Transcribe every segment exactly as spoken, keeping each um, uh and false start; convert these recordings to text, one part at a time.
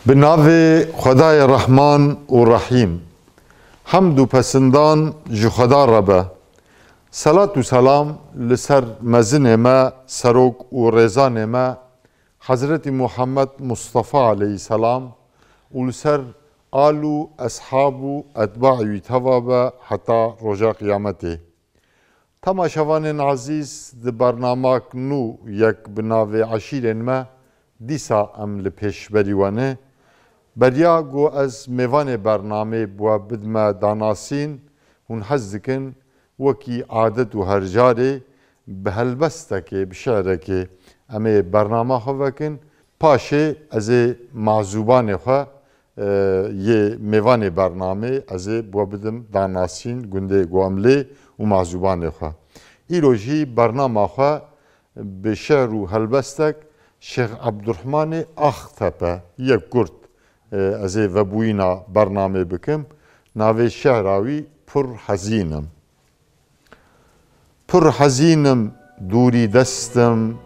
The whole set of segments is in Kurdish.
Bi navê Xwedayê Rehman û Rehîm. Hemd û pesindan ji Xweda re be. Selat û selam li ser mezinê me, serok û rêzanê me, Hezretî Muhammed Mustafa aleyhisselam û li ser al û eshab û etbaê wî teva be heta roja qiyametê. Temaşevanên ezîz, di bernamak nû yek bi navê Eşîrên me, dîsa em li pêşberî we ne. Beriya ku ez mêvanê bernamê bi we bidime danasîn, hûn hez dikin, wekî adet û her carê bi helbestekê, bi şi'rekê em ê bernama xwe vekin. Paşê ez ê mazûbanê xwe, e, yê mêvanê bernamê, ez ê bi we bidim danasîn gundê ku em lê û mazûbanê xwe. Îro jî bernama xwe bi şi'r û helbestek Şêx Ebdurehmanê Axtepe, yek kurd, e, ez ê vebûyîna bernamê bikim. Navê şi'ra wî Pir Hezîn im. Pir hezîn im, dûrî dest im,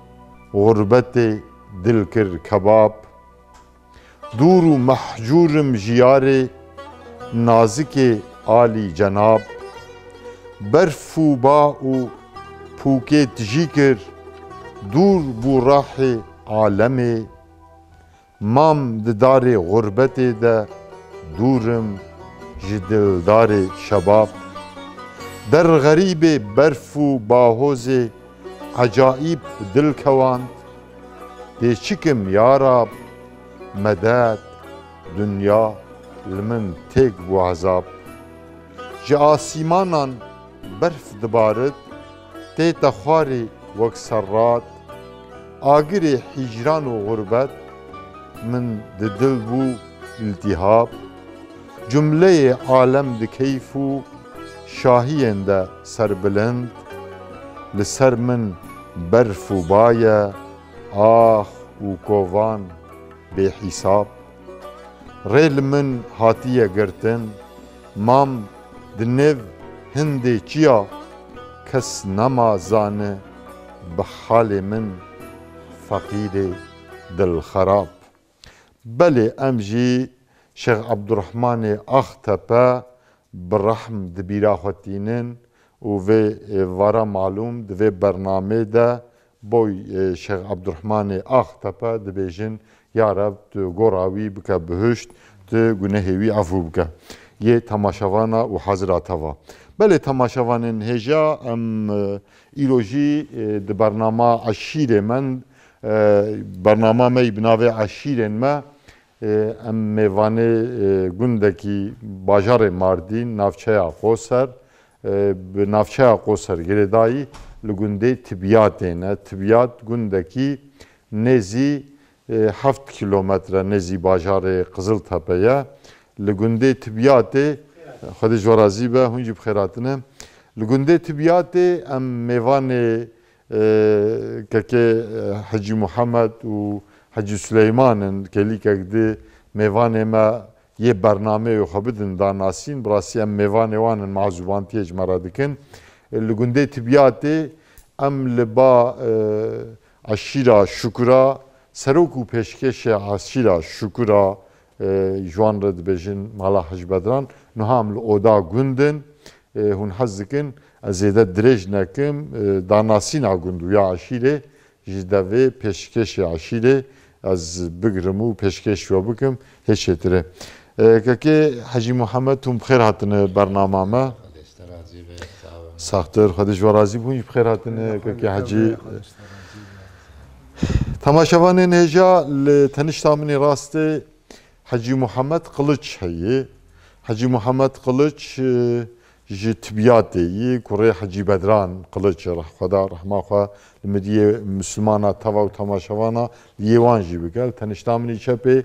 xurbetê dil kir kebab. Dûr û mehcûr im ji yarê, nazikê alî cenab. Berf û ba û pûkê tijî kir, dûr bû rahê alemê. Mam di darê xurbetê de, dûr im ji dildarê şebab. Der xerîbê berf û bahozê ecaîb dil kewand. Dê çi kim ya Rab, medet, dinya li min têk bû ezab. Ji asîmanan berf dibarit, tête xwarê wek serrat. Agirê hîcran û xurbet, min di dil bû îltîhab. Cumleyê alem di keyf û şahiyên de serbilind, li ser min berf û ba ye, ax û kovan bêhîsab. Rê li min hatiye girtin, mam di nêv hindê çiya, kes nema zane bi halê min, feqîrê dilxerab. Belê, em jî Şêx Ebdurehmanê Axtepe bi rehm di bîra xwe tînin û vê, e, vara malûm di vê bernamê de boy, e, Şêx Ebdurehmanê Axtepe dibêjin, ya Reb, tu gora wî bike bihişt, tu gunehê wî efû bike. Yê temaşevana û hazira teva. Belê temaşevanên hêja, em, e, îro jî, e, di bernama Eşîrê me, e, bernama me yî bi navê Eşîrên me, e, em mêvanê, e, gundekî bajarê Mardîn, navçeya Qoser, e, bi navçeya Qoser girêdayî li gundê Tibiyatê ne. Tibiyat gundekî nêzî, e, heft kîlometre nêzî bajarê Qiziltepe ye. Li gundê Tibiyatê, Xwedê ji we razî be, hûn jî bi xêr hatine. Li gundê Tibiyatê em mêvanê, e, kekê, e, Hecî Muhammed û Hecî Suleyman in, kêlîkek di mêvanê me yê bernameyê xwe bidin danasîn. Bi rastî em mêvanê wan in, mazûbantiyê ji me re dikin. E, li gundê Tibiyatê em li ba, e, eşîra Şukura, serok û pêşkêşê eşîra Şukura, e, ji wan re dibêjin Mala Hecî Bedran. Niha em li oda gund in. E, hûn hez dikin ez zêde dirêj nekim, e, danasîna gund û ya eşîrê ji devê pêşkêşê eşîrê ez bigirim û pêşkêş we bikim, hê çêtir e. E, kekê Hecî Muhammed, hûn bi xêr hatine bernama me. Xwedê ji te razî be, sağ ol. Saxtir, Xwedê ji we razî be, hûn jî bi xêr hatine, kekê Hecî. Temaşevanên hêja, li tenişta min ê rastê Hecî Muhammed Qiliç heye. Hecî Muhammed Qiliç, e, ji Tibiyatê yî, kurê Hecî Bedran Qiliç, reh-, Xweda rehma xwe li miriyê Mislimana teva û temaşevana li yê wan jî bike. Li tenişta min î çepê,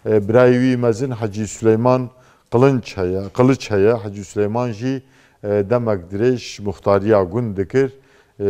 e, birayê wî mezin Hecî Suleyman Qilinç heye, Qiliç heye. Hecî Suleyman jî, e, demek dirêj muxtariya gund dikir. E,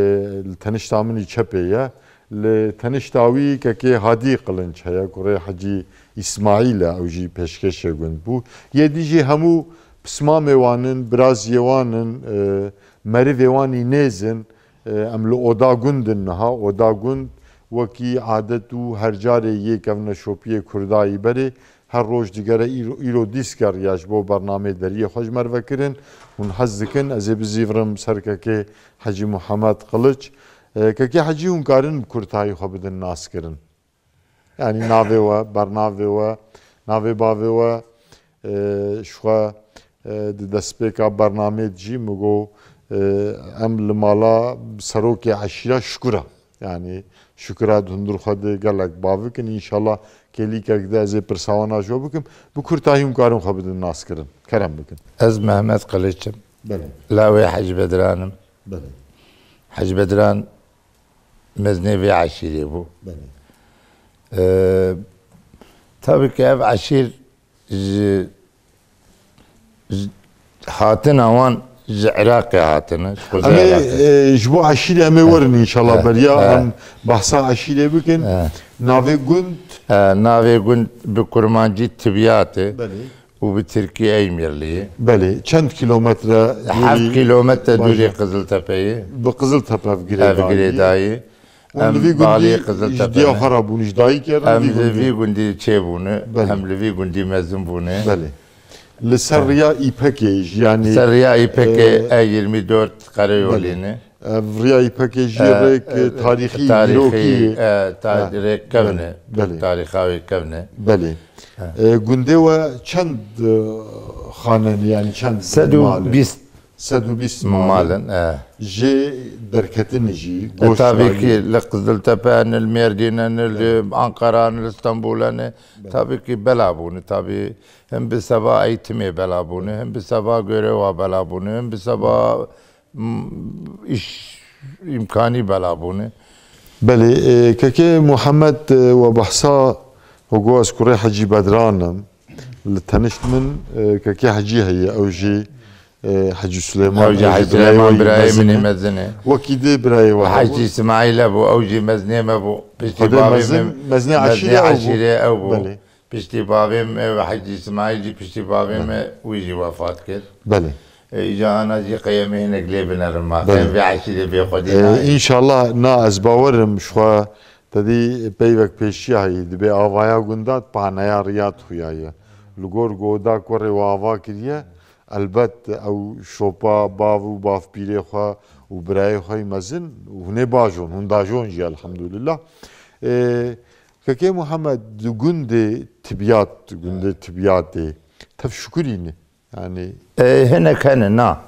li tenişta min î çepê ye. Li tenişta wî kekê Hadî Qilinç heye, kurê Hecî Îsmaîl e, ew jî pêşkêşê gund bû. Yê dî jî hemû pismamê wan in, biraziyê wan in, e, merivê wan î nêz in. E, em li oda gund in niha. Oda gund wekî adet û her carê yê kevneşopiyê Kurda yî berê, her roj digere îro, îro dîs geriya ji bo bernameyê deriyê xwe ji me re vekirin. Hûn hez dikin, ez ê bizîvirim ser kekê Hecî Muhammed Qiliç. E, kekê Hecî, hûn karin bi kurtayî xwe bidin naskirin? Yanî navê we, bernavê we, navê bavê we, e, ji xwe, e, di destpêka bernameyê de jî min got, e, em li mala serokê eşîra Şukura. Yanî Şukura di hundir xwe de gelek bav dikin. Înşallah kêlîkek de ez ê pirsa wana ji we bikim. Bi kurtayî hûn karin xwe bidin naskirin. Kerem bikin. Ez Mehmet Qiliç im. Belê. Lawê Hecî Bedran im. Belê. Hecî Bedran mezinê vê eşîrê bû. Belê. Ee, tabii ki ev eşîr ji, ji hatina wan ji Iraqê hatine, ji Em Quzey ê, Iraqê. e, ji bo eşîrê em ê werin înşallah Eh, beriya eh. em behsa eşîrê bikin. Eh. Navê gund? Eh, navê gund bi kurmancî Tibyat e. Belê. û bi tirkî Eymirliyê. Belê, çend kilometre Heft dûrî kilometre dûrî bajar? Qiziltepeyê. Bi Qiziltepe ev girêdayî. Ev girêdayî. Û em li vî balê gundî ji Qiziltepe diya ne. Xwe re bûn, ji dayikê re Em vî li gundî. Vî gundî çêbûne. Belê. Em li vî gundî mezin bûne. Belê. Li ser riya Îpekê jî, yanî, Ser riya Îpekê e, E yirmi dört Karayolî ne. Belê. Ev riya Îpekê jî E, rêk e, tarîxî, tarîxî, dîrokî. E, ta-, Ha, rêk kevn e. Belê, belê. Tarîxa wê kevn e. Belê. Ha. E, gundê we çend, e, xane ne, yanî çend mal e? Sed û bîst. Sed û bîst mal e. Mal in, e. Jê derketin jî, E, goş tabii dayî. Ki li Qiziltepe ne, li Mêrdîn ne, ne, li Ankara ne, li Stenbul ne. Belê. Tabii ki bela bûne, tabii. Him bi seba eğitimê bela bûne, him bi seba görewa bela bûne, him bi seba m, îş îmkanî bela bûne. Belê, e, kekê Muhammed, e, we behsa, we got ez kurê Hecî Bedran im. Li tenişt min, e, kekê Hecî heye, ew jî, e, Hecî Suleyman, Ew jî ew jî Hecî birayê Suleyman we yî birayê mezin min ê e. Mezin e. Wekî dê birayê we Hecî hebû. Îsmaîl hebû, ew jî mezinê me bû. Piştî Xwedê bavê mezin, min, mezinê mezinê eşîrê ew bû. Eşîrê ew bû. Belê. Piştî bavê me, Hecî Îsmaîl jî, piştî bavê Belê. me, wî jî wefat kir. Belê. E, îca ana jî qeyemê hinek lê binerin ma. Belê. Qeyem vê eşîrê bê xwedî E, nayê. Înşallah na ez bawer im ji xwe te dî peyvek pêşiya heyî dibê avaya gunda paneya riya xuya ye. Li gor goda kurê we ava kiriye, elbet ew şopa bav û bavpîrê xwe û birayê xwe yî mezin û hûn ê bajon, hûn dajon jî elhamdulillah. E, Kekê Muhammed, di gundê Tibyat, gundê Tibyatê, tev Şukurî ne? Yanî E, hinek hene, na.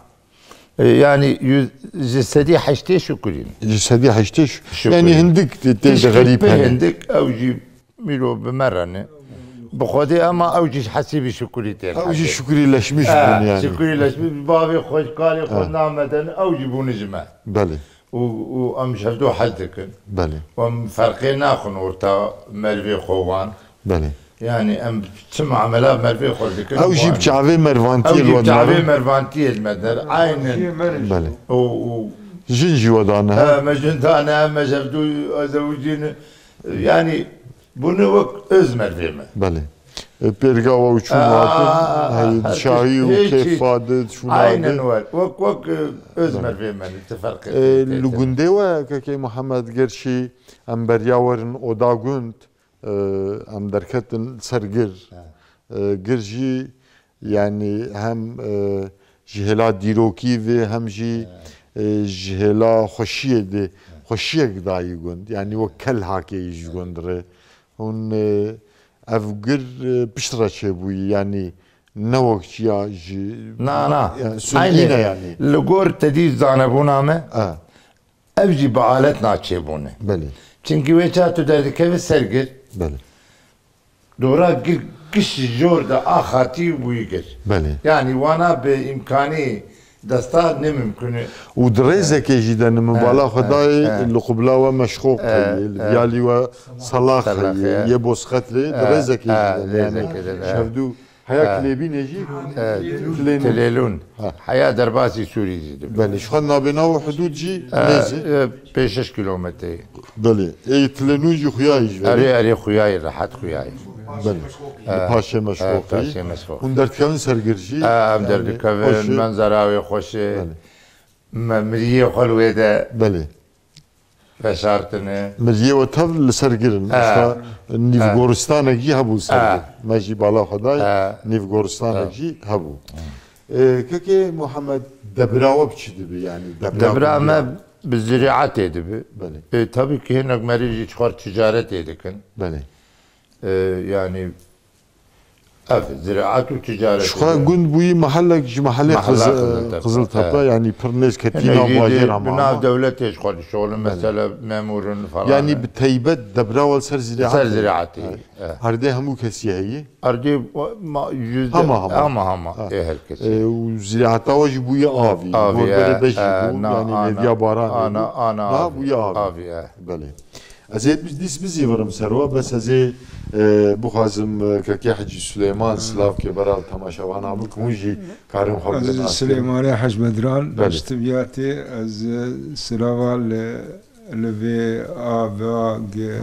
E, yanî yüz, ji sedî heştê Şukurî ne. Ji sedî heştê Şu-, Şukurî. Yanî hindik tê, tê de Tişkî xerîb pê hene. Hindik, ew jî mîro bi me re ne. Bi Xwedê ema ew jî hesîbî Şukurî tê. Ew jî Şukurî leşmiş bûn yanî. Şukurî leşmiş, bavê xwe, kalê xwe nameden, ew jî bûne ji me. Belê. û, û em ji hevdu hez dikin. Belê. Û em ferqê naxin orta merivê xwe wan. Belê. Yanî em çi muamela merivê xwe dikin. Ew jî bi çavê mervantiyê Ew jî bi çavê mervantiyê li me der. Aynen. Belê. Û, û Jin jî we dane, he? He, me jin dane, me ji hevdu ez ewicîn. Yanî bûne wek öz merivê me. Belê. E, pêrga we û çûn Aa, hatin, heyî, her şahî û tişt, hêçî. Kêfa di çûna Aynen di. Wer. Wek, wek, e, öz Belê. Mervê me, ne, ti ferqê E, tê, tê, li tê. Gundê we, kekê Muhammed, gerçî em beriya werin oda gund, e, em derketin ser gir. He. E, gir jî, yanî hem, e, ji hêla dîrokî ve, hem jî, He. e, ji hêla xweşiyê de, He. Xweşiyek dayî gund. Yanî wek kel hakeyî ji gund re. Hûn, e, ev gir, e, pişt re çêbûyî, yanî ne wek çiya ji Na, na. Ya, sunî Aynı. Ne yanî? Li gor te dî zanebûna me, E. Ev jî bi alet naçêbûne. Belê. Çimkî wê ça tu derdikevî ser gir. Belê. Dora gir giş jor de axatî bûyî gir. Belê. Yanî wana bi îmkanî desta ne mimkun e. Û di rêzekê jî de ne min bala xwe dayê, li qubla we meşxoq heye, li viyalî we salax heye, yê bosqet lê, di rêzekê jî de ne. Yanî şevdû heya kilêbînê jî tilênûn. Tilêlûn. Heya derbasî Sûrî jî dibe. Belê, ji xwe nabêna û hidûd jî nêz e. Pênc şeş kilometreyê. Belê. Ê, tilênûn jî xuyayî ji verê. Erê, erê, xuyayî, rehet xuyayî. Belê. Li paşê meşxoqî. Paşê meşxoqî. Hûn derdikevin ser gir jî. Em derdikevin, menzera wê xweş e. Belê. Me miriyê xwe li wê de. Belê. Veşartine. Miliyê we tev li ser girin. He. Îşte nîvgoristanek jî hebû ser gir. Me jî bala xwe dayê, nîvgoristanek jî hebû. E, kekê Muhammed, debra we bi çi dibi? Yani debra Debra me bi ziraetê dibi. Belê. E, tabii ki hinek merî jî çixwar ticaretê dikin. Belê. E, yani ev ziraet û ticaret. Ji xwe gund bûyî, mehellek ji mehellê Mehella Qiz-, Qiziltepe. Qiziltepe, Evet. yani pir nêz ketî Hinek nav jî bajêr di-, ama bi nav ama. dewletê ji xwe dişolin, Belê. mesela memurun falan. Yani bi teybet debra we ser ziraet Ser heye. ziraetê, Evet. evet. Erdê hemû kesî heye? Erdê ma-, yüzde Hema hema. hema hema, Ha. e, her kesî. E, û ziraeta we jî bûye avî. Avî, Gor berê e, bejî e, bû, na, yani ana, lêviya baranê ana, bû. ana Na avî, bûye avî. avî, e. Belê. Ez ê biz-, dîs bizîvirim ser we, bes ez ê, e, bixwazim, e, kekê Hecî Suleyman silavkê bera li temaşevana bikim, hûn jî karin xwe Ez bidin astê. Silêmanê Hec Bedran, Belê. ez tibiyatê, ez, e, silava li, li vê ava ge-,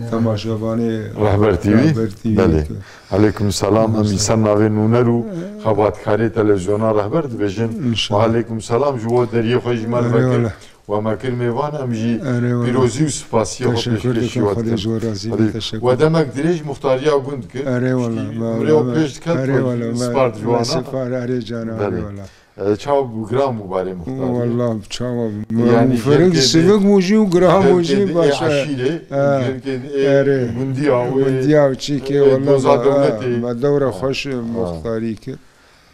Temaşevanê. temaşevanê Rehber T V? Rehber T V Belê. ke. Aleykum selam, em Selam. îsan navê nûner û xebatkarê televizyona Rehber dibêjin. İnşallah. Aleykum selam, ji bo deriyê xwe ji me Erê veke. wele. We me kir mêvan, em jî Erê wele. pîrozî û spasiya xwe Teşekkür pêşkêşî dikim, we Xwedê dikin. ji we razî be, Xwedê. teşekkür. We demek dirêj muxtariya gund kir. Erê wele, Piştî me, me, me, pêş diket, erê wele, me, spart ji me wana. sipar, erê cana, erê Belê. wele. E, çawa bû, giran bû barê muxtariyê? Wele, çawa bû. Yani Ferek gerkê de, sivik bû jî û giran bû gerkê jî de, e, başa. aşîrê, Ha. gerkê de, e, Erê. gundiya, e, Gundiya û çîkê, e, wele, doza me, dewletê. me dewre Ha. xweş Ha. muxtarî kir.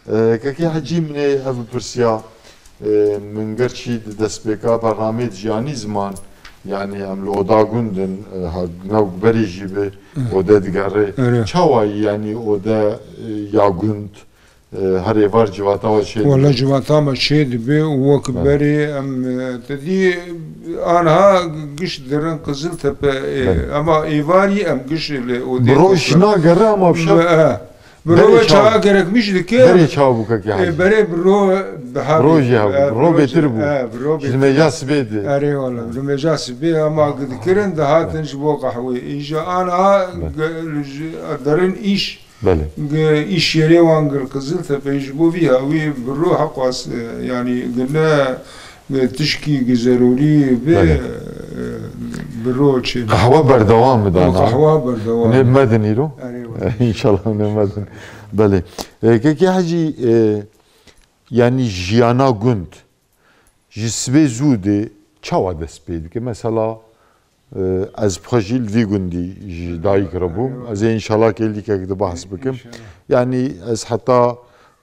E, Kekê Hecî, min ê ev bipirsiya, e, min gerçî di destpêka bernameyê de jî anî ziman, yani em li oda gund in, e, ha, nav berê jî bi Hı. ode digerê. Erê. Çawa yî, yani ode, e, ya gund, e, her êvar civata we çê Wele dibe? civata me çê dibe û wek Belê. berê em, e, te dî anha giş dirin Qiziltepe, e, Belê. ama êvarî em giş li odê Bi roj xwe nagere ama bi şev. Bi, e, Bi Berê ro ve çawa? çawa gerekmiş dike? Berê çawa bû kekê E, Hecî? berê bi ro daha Rojê bê-, hebû, e, bi ro ro bêtir bû. e, bi ro Ji bêtir. meja sibê de. Erê wala, ji meja sibê ama dikirin dihatin ji bo qehwê. Îja ana Be. ge-, ji derin îş. Belê. Ge-, îş yerê wan gir Qiziltepe ji bo vî hawî bi ro heqwas, e, yani gine Tişkî gi zerûrî be, Belê. e, bi ro çê. Qehwe berdewam bidana. Qehwe berdewam. Nê medin îro? Erê wele. İnşallah nê medin. Belê. E, kekê Hecî, e, yani jiyana gund ji sibê zû de çawa dest pê dike? Mesela, e, ez bi xwe jî li vî gundî ji dayik re bûm. Ez ê înşallah kêlîkek di behs bikim. İnşallah. Yani ez heta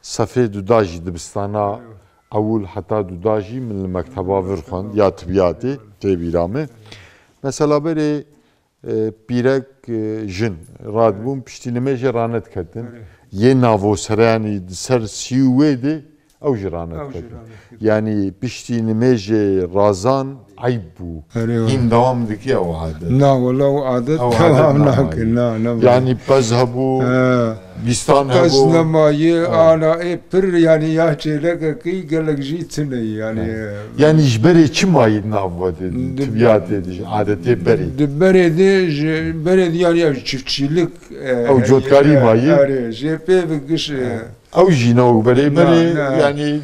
sefê duda jî dibistana Eyvallah. Ewil heta duda jî min li mekteba vir xwend, ya tibiyatê, tê bîra me. Mesela berê, e, pîrek, e, jin radibûn, piştî nimêjê ranediketin. Erê. Yê navosere, yanî di ser sî û wê de ew jî Ew jî ranediketin. ranediketin. Yanî piştî nimêjê razan eyb bû. Erê wele. Hîn dewam dikî ew adet? Na, wele ew adet Ew adet dewam namaye. nake. Na, nemaye. Yanî pez hebû, He. bîstan Pez hebû. nemaye, Ha. ana ê pir, yanî ya çêlekekî gelek jî tune ye, yanî, Ha. e, Yanî ji berê çi mayî di nav we de, Di- tibiyatê de, ji adetê berê? Di berê de, ji berê de, yanî ev çiftçilik, e, Ew cotkarî e, mayî? erê, jê pê ve giş, e, Ha. Ew jî ne wek berê, berê, Na, na. yanî,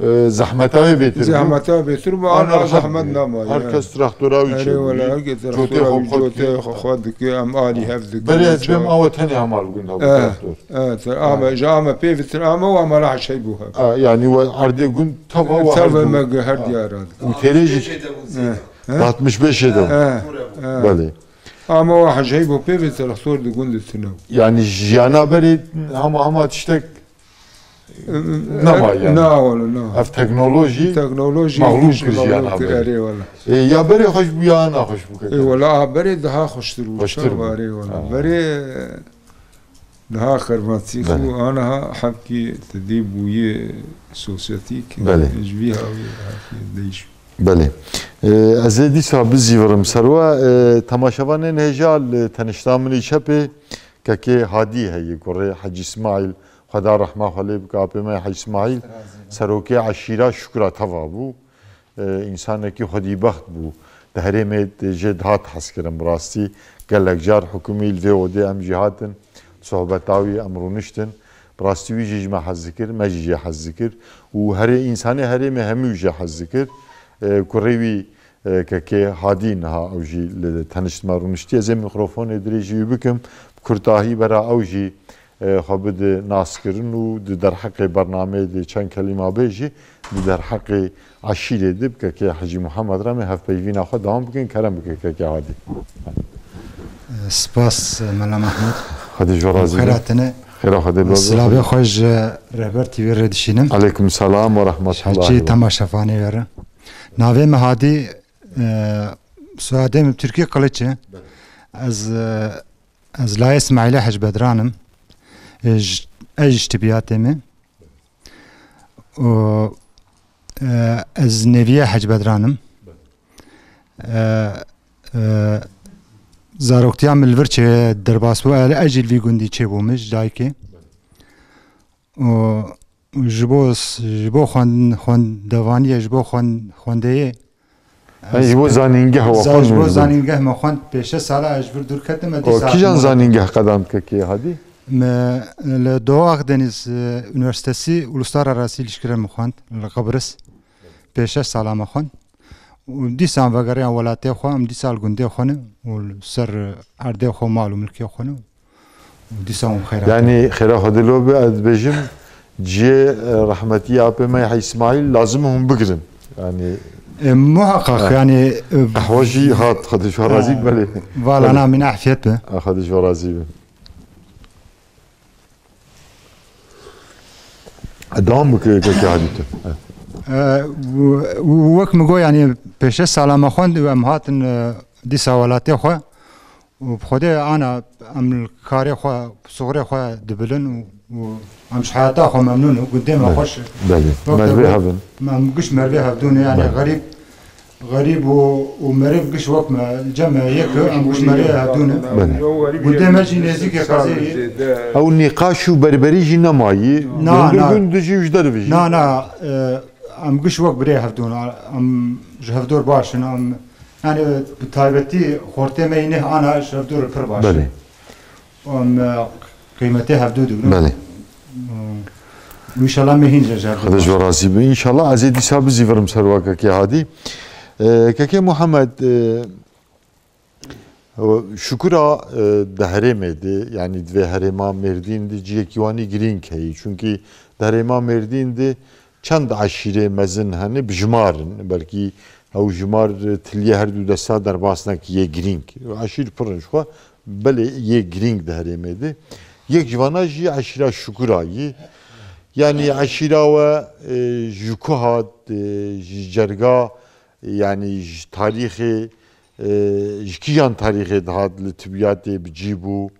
e, zehmeta wê bêtir bû. Zehmeta bêtir bû, Ana ana zehmet namaye. Her kes traktora wî Erê çêbûyî. wele, her kes Cotê traktora xwe wî, xwe cotê dikê. xwe xwe dike, em alî hev dikin. Berê ez bêm awe tenê hema li gund hebû Eh, traktor. eh, te-, ame, ji ame pê vitir ame û ame reha şey bû hev. Ah, yanî we erdê gund teva we Teva her du. me gi her Ha. diyar ra dikin. Û têrê jî He? He? Altmış beşê de bû. He, he. Belê. Ama we hecey bû pê ve traktor di gund tune. Yanî jiyana berê hema hema tiştek Nemaye. Na wala, na. Ev teknolojî Teknolojî mexlûb kir jiyana berê. Erê wala. E, ya berê xweş bû ya naxweş bû keke? E, wala, a berê daha xweştir bû. Xweştir bû. Erê wala. Ha. Berê daha xermatî Belê. bû, anaha hevkî tedî bûyî sosyetîk. Belê. Ji vî hawî hevkî değiş. Belê. E, ez ê dîsa bizîvirim ser we. E, temaşevanên hêja li tenişta min ê çepê kekê Hadî heye, kurê Hecî Îsmaîl. Xweda rehma xwe lê bike, apê me Hecî Îsmaîl, serokê eşîra Şukra Teva bû. E, însanekî xwedîbext bû. Di herêmê de jê dihat hezkirin bi rastî. Gelek car hikûmî li vê odê em jî hatin. Sohbeta wî em rûniştin. Bi rastî wî jî ji me hez dikir, me jî jê hez dikir. Û herê, însanê herêmê hemû jê hez dikir. E, kurê wî E, kekê Hadî niha ew jî li tenişt me rûniştiye. Ez ê mîkrofonê dirêjî wî bikim. Bi kurtahî bera ew jî, e, xwe bide naskirin û di derheqê bernameyê de çend kelîma bê jî di derheqê eşîrê de bi kekê Hecî Muhammed re em ê hevpeyvîna xwe dewam bikin. Kerem bike kekê Hadî. Spas Mela Mehmûd. Xwedê ji we razî be. Xêr hatine. Xêra Xwedê be. Silavê xwe ji Rehber T V re dişînim. Aleykum selam ve rahmetullah. Hecî temaşevanê were. Navê me Hadî, e, soyadê min Tirkî Qiliç e. Ez, e, ez layê Smaîlê Hec Bedran im. E, j-, ez ji Tibiyatê me. Û, e, ez neviyê Hec Bedran im. E, e, zaroktiya min li vir çê derbas bû. E, ez jî li vî gundî çêbûme ji dayikê. Û, û ji bo, ji bo xwen-, xwendevaniyê, ji bo xwen-, xwendeyê. Ha, ji bo zanîngeh we Za-, xwend ji bo û zanîngeh me xwend pêşe sala ez ji vir dûr ketim, me O, dîsa kîjan zanîngeh qedand kekê Hadî? Me li Doğu Akdeniz, e, Üniversitesi Uluslararası İlişkiler me xwend, li Qibris. Pêşe sala me xwend. Û dîsa em vegeriyan welatê xwe, em dîsa li gundê xwe ne û li ser erdê xwe, mal û milkê xwe ne. Dîsa hûn xêr hatin. Yanî xêra Xwedê li we be, ez dibêjim, cihê, e, rehmetî apê me ya Îsmaîl lazim e hûn bigirin. Yanî E, muhaqqaq, Ha. yanî, e, Qehwe jî hat, Xwedê ji we razî be, belê. Vala Belê. namîne afiyet be. Ha, Xwedê ji we razî be. E, dewam bike, kekê Hadî tu. E, û, û wek min got, yanî pêşe sala me xwend û em hatin, e, dîsa welatê xwe. Û bi Xwedê ana em li karê xwe, suxurê xwe dibilin û, û em ji heyata xwe memnûn in. Gundê me Belê, xweş e. belê. Wek te Mervê got, hev in. em giş mervê hevdû ne, yanî Belê. xerîb, xerîb û, û meriv giş wek me, cem me yek e, em giş mervê hevdû ne. Belê. Gundê me jî nêzîkê qezê ye. Ew nîqaş û berberî jî nemayî. Na, Gund û na. gund jî û ji derve jî. Na, na, e, em giş wek birê hevdû ne. Em ji hevdor baş in. Em Yanî bi taybetî xortê me yî neh ana ji hevdû re pir baş e. Belê. Û em, e, qîmetê hevdû digrin. Belê. Û înşallah me hîn ji hevdû Xwedê ji we razî be. Înşallah ez ê dîsa bizîvirim ser we kekê Hadî. E, kekê Muhammed, e, şukura, e, di herêmê de, yanî di vê herêma Mêrdîn de cihekî wanî girîng heyî. Çunkî di herêma Mêrdîn de çend eşîrê mezin hene, bi jimar in. Belkî ew jimar tiliyê her du desta derbas neke, yê girîng. Eşîr pir in ji xwe, belê yê girîng di herêmê de. Yek ji vana jî eşîra Şukura yî. Yanî eşîra we, e, ji ku hat, e, ji cerga, yanî ji tarîxê, e, ji kîjan tarîxê dihat li tibiyatê bi cî bû,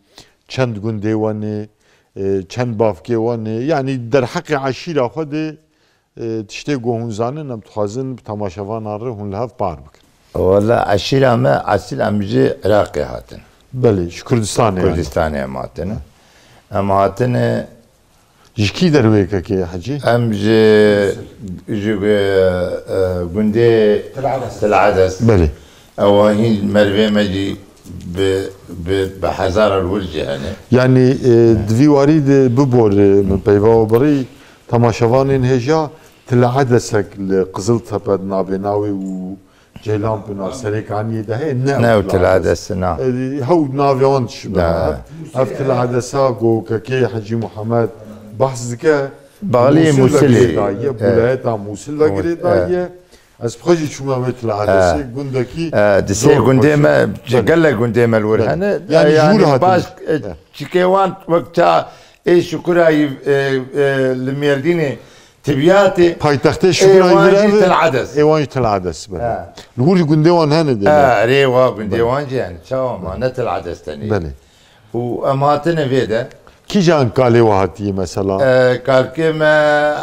çend gundê we ne, e, çend bavkê we ne, yanî derheqê eşîra xwe de, e, tiştê ku hûn zanin, em dixwazin bi temaşevanan re hûn li hev par bikin. Wela eşîra me esîl em ji Iraqê hatin. Belê, ji Kurdistanê yani. Kurdistanê em hatine. Em hatine Ji kî derwê kekê Hecî? Em ji, ji, e, e, gundê Til Edes. Til Edes. Belê. Ew hîn mervê me jî bi, bi, bi hezaran wir jî hene. Yanî, e, di vî warî de bibore min peyva we birî temaşevanên hêja Til Edesek li Qiziltepe di navê navê û Ceylanpınar, Serêkaniyê de heye, ne Ne ew Til Edesê, na. E, hew navê wan diçe. Na. Ev Til Edesa ku kekê Hecî Muhammed behs dike, Balî Mûsil ve Mûsilê. girêdaye, E. Bulayeta Mûsil ve E. girêdaye. Ez bi xwe jî çûme wê Til Edesê, E. gundekî E, di sê zor gundê xweş e. me, Belê. gelek gundê me li wir Belê. hene. Yanî E, ji yanî wir hatin. baş, e, E. çikê wan wek ça ê Şukurayî, e, e, li Mêrdînê Tibiyatê. Paytextê Şukurayî Ê wan vir jî ev e. Til Edes. Ê wan jî Til Edes, belê. Ha. Li wir jî gundê wan hene de. Ha, rê wa gundê Belê. wan jî hene. Çawa ma ne Til Edes tenê. Belê. Û em hatine vê de. Kîjan kalê we hatiye mesela? E, kalkê me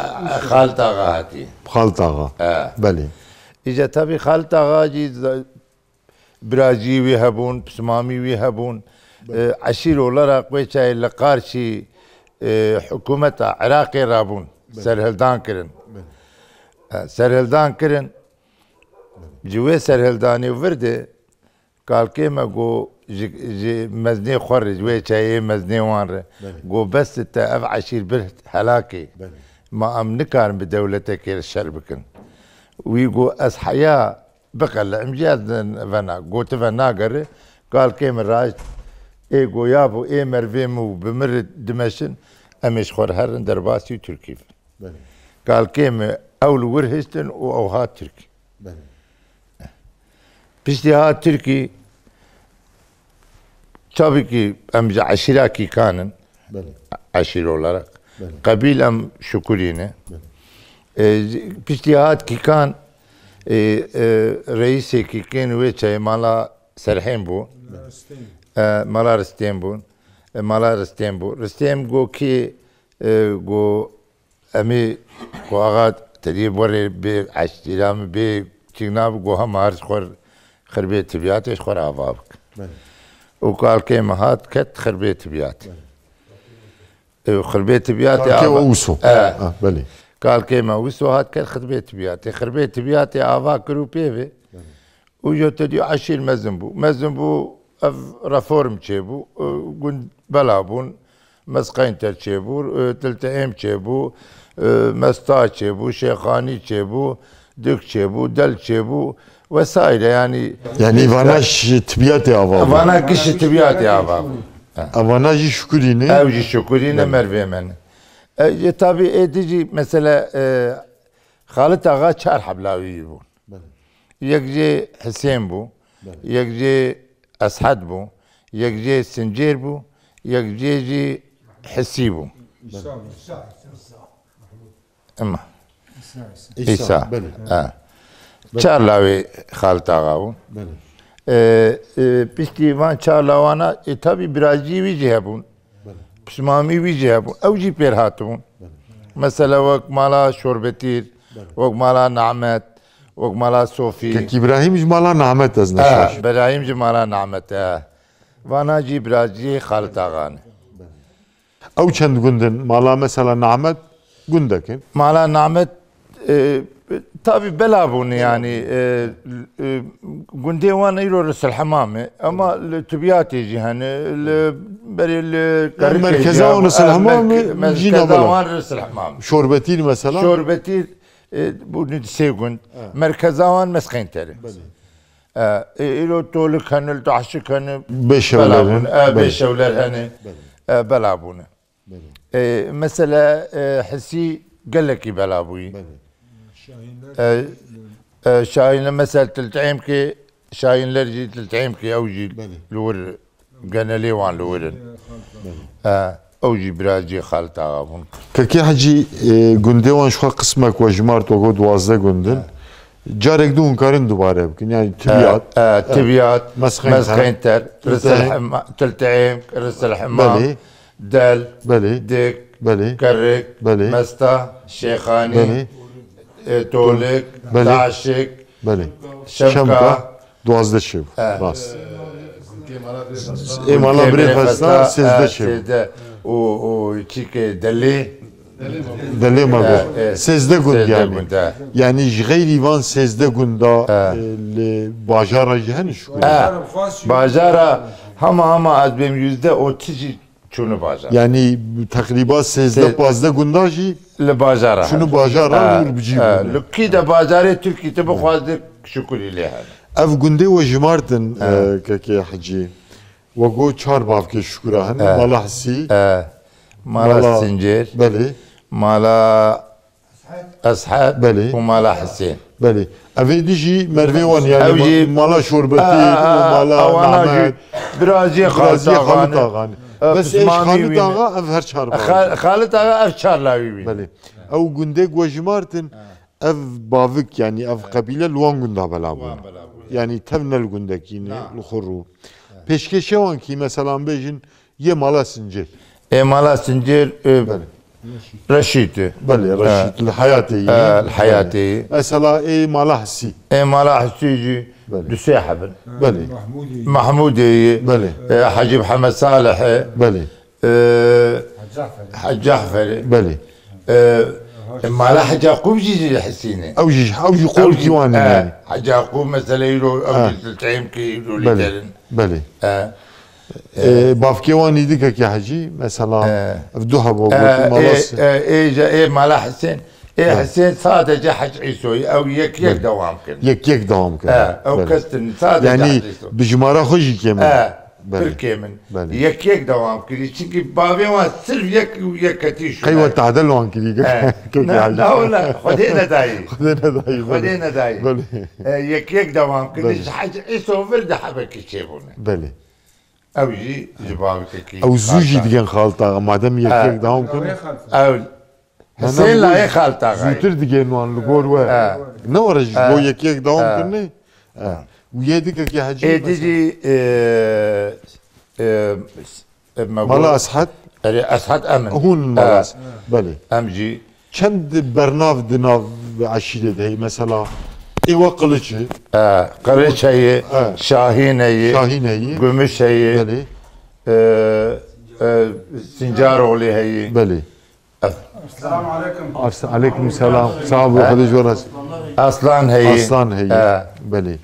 Xalit Axa hatiye. Xalit Axa. Ha. Belê. Îca tabî Xalit Axa jî za-, Biracî wî hebûn, pismamî wî hebûn. Belê. E, eşîr olarak wê çayê li qarşî, e, hikûmeta Iraqê rabûn. Belê. Serhildan kirin. Belê. E, serhildan kirin. Ji wê serhildanê vir de kalkê me got ji, ji meznê xwe re, ji wê çayê meznê wan re. Belê. Got bes e, te ev eşîr bir helakê. Belê. Ma em nikarin bi dewletekê re şer bikin. Wî got ez heya Biqele, em jî ez vena, gotive nagere, kalkê min raşt, ê goya bû, ê mervê min û bi min re dimeşin, em ê ji xwe re herin derbasî û Tirkî bin. Belê. Kalkê min ew li wir hiştin û ew hat Tirkî. Belê. Piştî hat Tirkî, tabii ki em ji eşîra Kîkan in. Belê. Eşîr olarak. Belê. Qebîl em Şukurî ne. Belê. E, piştî hat Kîkan, e, e, reîsê Kîkên wê çayê mala Serhên bû. Belê. E, mala Ristêm bû. E, mala Ristêm bû. Ristêm got ki, e, got Em ê ku axa te dî werê bê eştîra min bê çîk nabe, ku hema her ji xwe xirbê tibiyatê ji xwe re ava bik. Belê. Û kalkê me hat ket xirbê tibiyatê. Belê. Û xirbê tibiyatê Kalkê ava we wisa. E. Ah, belê. Kalkê me wisa hat ket xirbê tibiyatê. Xirbê tibiyatê ava kir û pê ve. Belê. Û ji te dî eşîr mezin bû. Mezin bû, ev reform çêbû, e, gund bela bûn, Mesqeynter çêbû, e, Tiltiêm çêbû, e, Mesta çêbû, Şêxanî çêbû, Dik çêbû, Del çêbû vesaire, yanî. Yanî vana ji tibiyatê ava bû. Vana giş ji tibiyatê ava bû. Evana jî Şukurî ne? Ew jî Şukurî ne, Belê. Mervê me ne. E, e, tabî ê dî jî mesele, e, Xalit Axa çar heb lawî bûn. Belê. Yek jê Hisên bû, Belê. Yek jê Eshed bû, yek jê Sincêr bû, yek jê jî Hisî bû. Îsa, Îsa. Îsa, Îsa. Îsa. Îsa, belê. Ha. Belê. Çar lawê Xalit Axa bûn. Belê. E, e, piştî van çar lawana, e, tabî biracî wî jî hebûn. Belê. Pismamî wî jî hebûn. Ew jî pêr hatibûn. Belê. Mesela wek mala Şorbetîr, Belê. Wek mala Nehmet, wek mala Sofî. Kek Îbrahîm ji mala Nehmet ez neşaş. E, Îbrahîm ji mala Nehmet, e. Vana jî biraciyê Xalit Axa ne. Ew çend gund in? Mala mesela Nehmet gundek in. Mala Nehmet, e, tabî bela bûne yanî, e, e, gundê wan îro Risilhemam e, ama li Tibiyatê jî hene, li berê li Yani Kerrikê merkeza jî wan hene, Risilhemam e, merke-, jî merkeza navela. Wan Risilhemam. Şorbetîr mesela? Şorbetîr, e, bûne di sê gund. Ha. Merkeza wan Mesqeynter e. Belê. E, e, îro Tolik hene, Tahşik hene, Bêşewler bela bûne. E, Belê. Bêşewler hene, Belê. E, bela bûne. Belê. E, mesela, e, Hisî gelekî bela bûyî. Belê. E, e, Şahînler mesela Tiltîmkê, Şahînler jî Tiltîmkê ew jî Belê. Li wir genelê wan li wir in. Belê. E, ew jî biracî Xalit Axa bûn. Kekê Hecî, e, gundê wan ji xwe qismek we jimart, we got duwazdeh gund in. He. Carek din hûn karin dubare bikin. Yani Tibiyat, E, e, Tibiyat, Mesqeynter, Mesqeynter, Tiltîm. Risilhema-, Tiltîmk, Risilhemam, Belê. Del, Belê. Dik, Belê. Kerrik, Belê. Mesta, Şêxanî, Belê. E, Tolik, Belê. Taşik, Belê. Şemka. Şemka, duwazdeh çêbû. E. Rast. Ê mala Birê Festa, sêzdeh çêbû. Sêzdeh. Û, û çîkê Delê. Delê Mago. E, e. Sêzdeh gund Sêzdeh yani. Gund, e. Yani ji xeyrî van sêzdeh gunda, E. E, li bajara jî hene şikûr. E, bajara hema hema ez bêm yüzde otuz jî çûne bajar. Yani teqrîba sêzdeh, Sê- pazdeh gunda jî li bajara çûne hene. Bajara, e, û li bijî bûne. Li kî de bajarê Tirkî tu bixwazî şikûrî lê hene. Ev gundê we jimartin, e, kekê Hecî. We got çar bavkê şikûra hene. E. Mala Hisî. E. Mala Mala Sincêr. Belê. Mala Eshed Belê. Û mala Hisên. Belê. Ev ê dî jî mervê wan, yani Ew jî ma-, mala Şorbetî A, a, a, û mala ewana jî Nehmet. Birazî Birazî Xalit Axa ne. Xalit Axa ne. E, Bes ê ji pismamî Xalit wî ne. Axa ev her çar bavê. Xa-, Xalit Axa ev çar lawî wî. Belê. Ew gundê ku we jimartin, ev bavik, yani ev qebîle li wan gunda bela bûne. Wan bela bûne. Yani tev ne li gundekî ne, Na. Li xwe rû. Pêşkêşê wan kî, mesela em bêjin, Yê mala Sincêr. Ê mala Sincêr, e, Belê. Reşîd e. Belê, Reşîd, E. Li Heyatê yî. E, li Heyatê yî. Belê. Mesela ê mala Hisî. Ê mala Hisî jî Belê. Du sê heb in. Belê. Mahmûdê yî. Belê. E, Hecî Mihemed Salih e. Belê. E, Hec Cafer e. Belê. E, e, mala Hec Yaqûb jî ji Hisî ne. Ew jî, ew jî Ew qolkî jî, wan e, yani. Hec Yaqûb mesela îro, ew Ha. Jî Tiltîmkê îro Belê. Lîder in. Belê. E, E, bavkê wan î dike ki Hecî, mesela, E. Ev du heba E, gotin, mala e, se- e, ê, je, ê mala Hisên, Ê Hesên sadece Hec Îsoyî, ew yek yek dewam kirin. Yek yek dewam kirin. He, ew kes din sadece Hec Îso. Yanî bi jimara xwe jî kêm in. He, pir kêm in. Belê. Yek yek dewam kirî. Çimkî bavê wan sirf yek û yek ketî şûne. Qey we tadel wan kirî? He. Na, na wela, Xwedê nedayî. Xwedê nedayî, belê. Xwedê nedayî. Belê. E, yek yek dewam kirî. Belê. Ji Hec Îso vir di hebekî çêbûne. Belê. Ew jî ji bavkekî Ew zû jî digên Xaltaxa. Madem yek yek dewam kirin. Ew Hesên layê Xaltaxayê. Zûtir digên wan li gor we. Ne were ji bo yek yek dewam kirine. Û yê dikekî Hecî Êdî jî, e, e, e, me Mala got, Eshed. Erê, Eshed em in. Hûn mala Eshed. Belê. Em jî Çend bernav di nav eşîrê de heye? Mesela, ê we Qiliç e. E, Qiliç heye, Şahîn heye, Şahîn heye. Gumuş heye. Belê. E, e, Sincaroğlu heye. Belê. Selamun aleyküm. As-, aleyküm selam. Sağ ol, Xwedê ji we razî. Aslan heye. Aslan heye. E. Belê.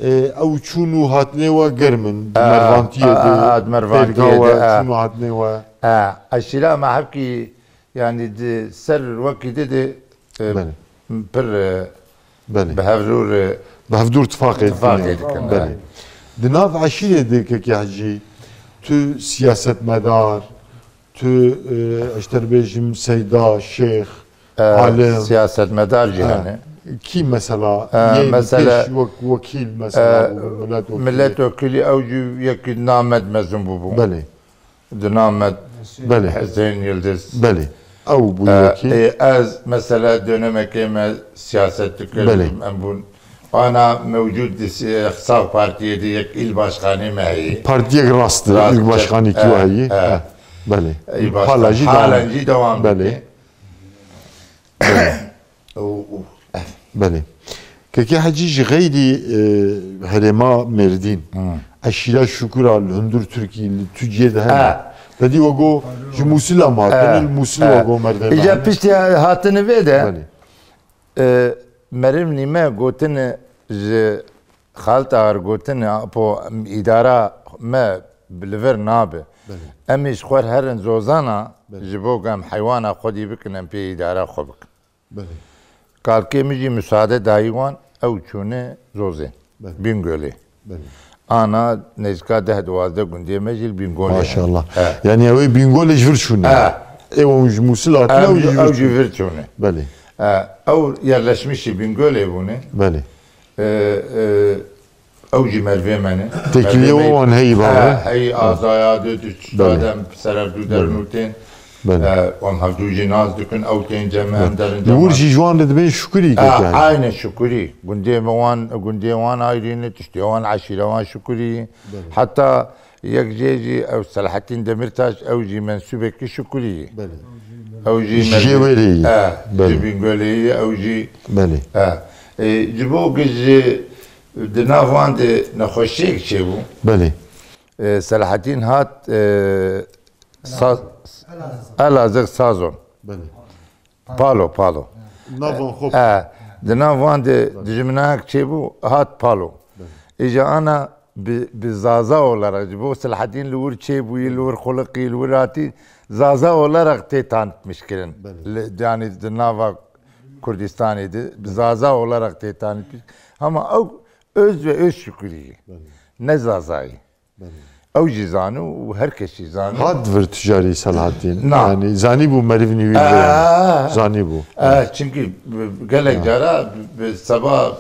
E, ew çûn û hatinê we germ in. Di Mervantiyê de, ha, di Mervantiyê de, ha. Çûn û hatinê we. E, eşîra me hevkî, yanî di ser wekî di de, e, Belê. pir, e, Belê. bi hevdûr, e, Bi hevdûr tifaqê tifaqê dikin. Dikin, Belê. e. Di nav eşîrê de kekê Hecî, tu siyasetmedar, tu, e, ez te bêjim seyda, şêx, E, alim. Siyasetmedar jî E, hene. Kî mesela, E, yê mesela, pêş wek-, wekîl mesela E, bû, milletvekilî. Milletvekilî ew jî yekî named mezin bûbû. Belê. Di nav me Belê. Hesên Yildiz. Belê. Ew bû Ee, yekî. Ê, ez mesela dönemekê me siyaset dikirim, Belê. Em bûn. Ana mewcud di si-, Sağ Partiye de yek il başkanı me heye. Partiyek rast, Rast, il başkanı ki e, heye. E. E, belê. Il başkan-, Hala jî halen devam. Jî devam Belê. Dike. Belê. Û, û, eh. Belê. Kekê Hecî ji xeyrî, e, herêma Mêrdîn, Hmm. eşîra Şukura li hundir Tirkî, li tu cihê de hene. Ha. Te dî wego ji Mûsila me hatine, Ha. li Mûsil Ha. wego merdê me Îca hene. Piştî hatine vê de, Belê. e, meriv nîme gotine ji Xaltaxa gotine, apo îdara me li vir nabe. Belê. Em ê ji xwe herin zozana, Belê. Ji bo ku em heywana xwedî bikin, em pê îdara xwe bikin. Belê. Kalkê min jî müsaade dayî wan, ew çûne Zozê. Belê. Bîngolê. Belê. Ana nêzîka deh duwazdeh gundê me jî li Bîngolê hene. Maşallah. He. Yani ew ê Bîngolê ji vir çûne. He. Ew hûn ji Mûsil hatine, Ew ew jî jî, vir ew jî çûne. Vir çûne. Belê. He, ew yerleşmişî Bîngolê bûne. Belê. E, e, Ew jî mervê me ne. Têkiliyê Mervê me wan heyî, ha, bavê? Heyî, azaya de, de, Belê. Adem serevdû Belê. Dernûtên. Belê. E, em hevdû jî nas dikin, ew tên cem, em Belê. Derin Li wir cem. Jî ji wan re dibên Şukurî Ha, kekê. Aynen Şukurî. Gundê me wan, gundê wan ayrî ne, tiştê wan, eşîra wan Şukurî. Belê. Heta yek jê jî ew Selahattin Demirtaş, ew jî mensûbekî Şukurî. Belê. Ew jî Ji jê mervê-, wêrê yî. E, Belê. Ji Bîngolê yî, ew jî. Belê. E, e, ji bo ku ji Di nav wan de nexweşiyek çêbû. Belê. E, Selahattin hat, e, Sa-, Elazığ Sazon. Belê. Palo, Palo. Nav wan xwe. E, di nav wan de dijminayek çêbû, hat Palo. Belê. Îja ana bi, bi Zaza olarak, ji bo Selahattin li wir çêbûyî, li wir xuliqî, li wir hatî, Zaza olarak tê tanıtmış kirin. Belê. Li, yani di nava Kurdistanê de, bi Zaza olarak tê tanıtmış. Ama ew öz ve öz Şukurî ye. Belê. Ne Zazayî. Belê. Ew jî zani û her kes jî zani. Hat vir tu carî Selahattin. Na. Yani zanîbû meriv nî wî Aa. Zanîbû. Aa, çünkü gelek Ha. Cara bi seba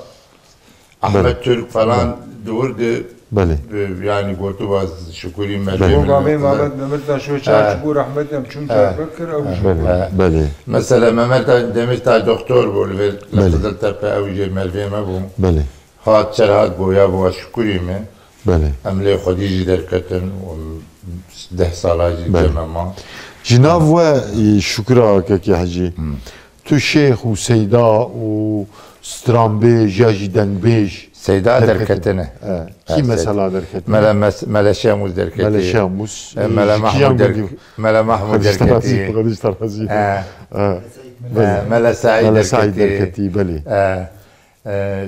Ahmet Belê. Türk falan Belê. Di wir de Belê. Bi, yani gotu baz Şukurî Belê. Meriv. Bo bavê Mehmet Demirtaş o çar Aa. Çukur rahmet em çûn Aa. Çar kir ew Aa. Belê. Belê. Mesela Mehmet Demirtaş doktor bû li vir Belê. Qiziltepe ew jê mervê me bû. Belê. Hat çer hat goya bo Şukurî me. Belê. Em lê xwedî jî derketin û deh sala jî Belê. Cem me ma. Ji nav we, e, Şukura kekê Hecî. Hmm. Tu şêx û seyda û stranbêj ya jî dengbêj Seyda derketin. Derketine. E, kî Ha, mesela Seyda. Derketine? Mele Mes-, Mele Şemûs derketî. Mele Şemûs, E, e, Mele ji Mahmûd kiyan derk-, gundî? Mele Mahmûd Xwedî te razî, derketî. Xwedî te razî. E. E, E, belê. Mele Saîd Mele Saîd derketî. Derketî, belê. E, e,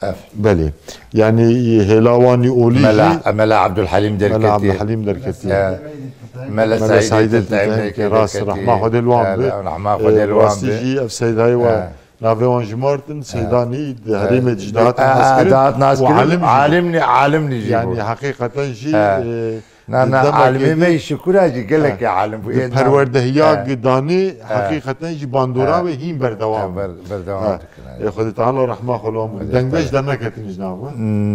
Ev. Belê. Yani, hêla wanî olî Mela, jî Mela Abdulhalim Mela derketî. Abdulhalim derketî. E, Mele Mele Saîdê Saîdê Tiltayê Tiltayê Mekê Rast, Deketî. Rehma Xwedê li wan He, bi. Rehma Xwedê Ee, li wan Rastî bi. Jî ev Seydayê wan He. navê wan ji Martin, He. Seydanî di He. herêmê de ji dahatin He, naskirin. dahat naskirin. Û alim jî. Alimnî, alimnî jî Yani bû. heqîqeten jî, He. e, Na, di na, demekê alimê me de, şikura jî gelekî he, alim bû. di Ê, na. perwerdehiya He. gidanî He. heqîqeten jî bandora He. ve hîn berdewam He, bû. ber-, berdewam He. dikin, he. Ê, Xwedê Teala rehma xwe li wan bû. Xwedê Dengbêj Teala. derneketin ji nav we?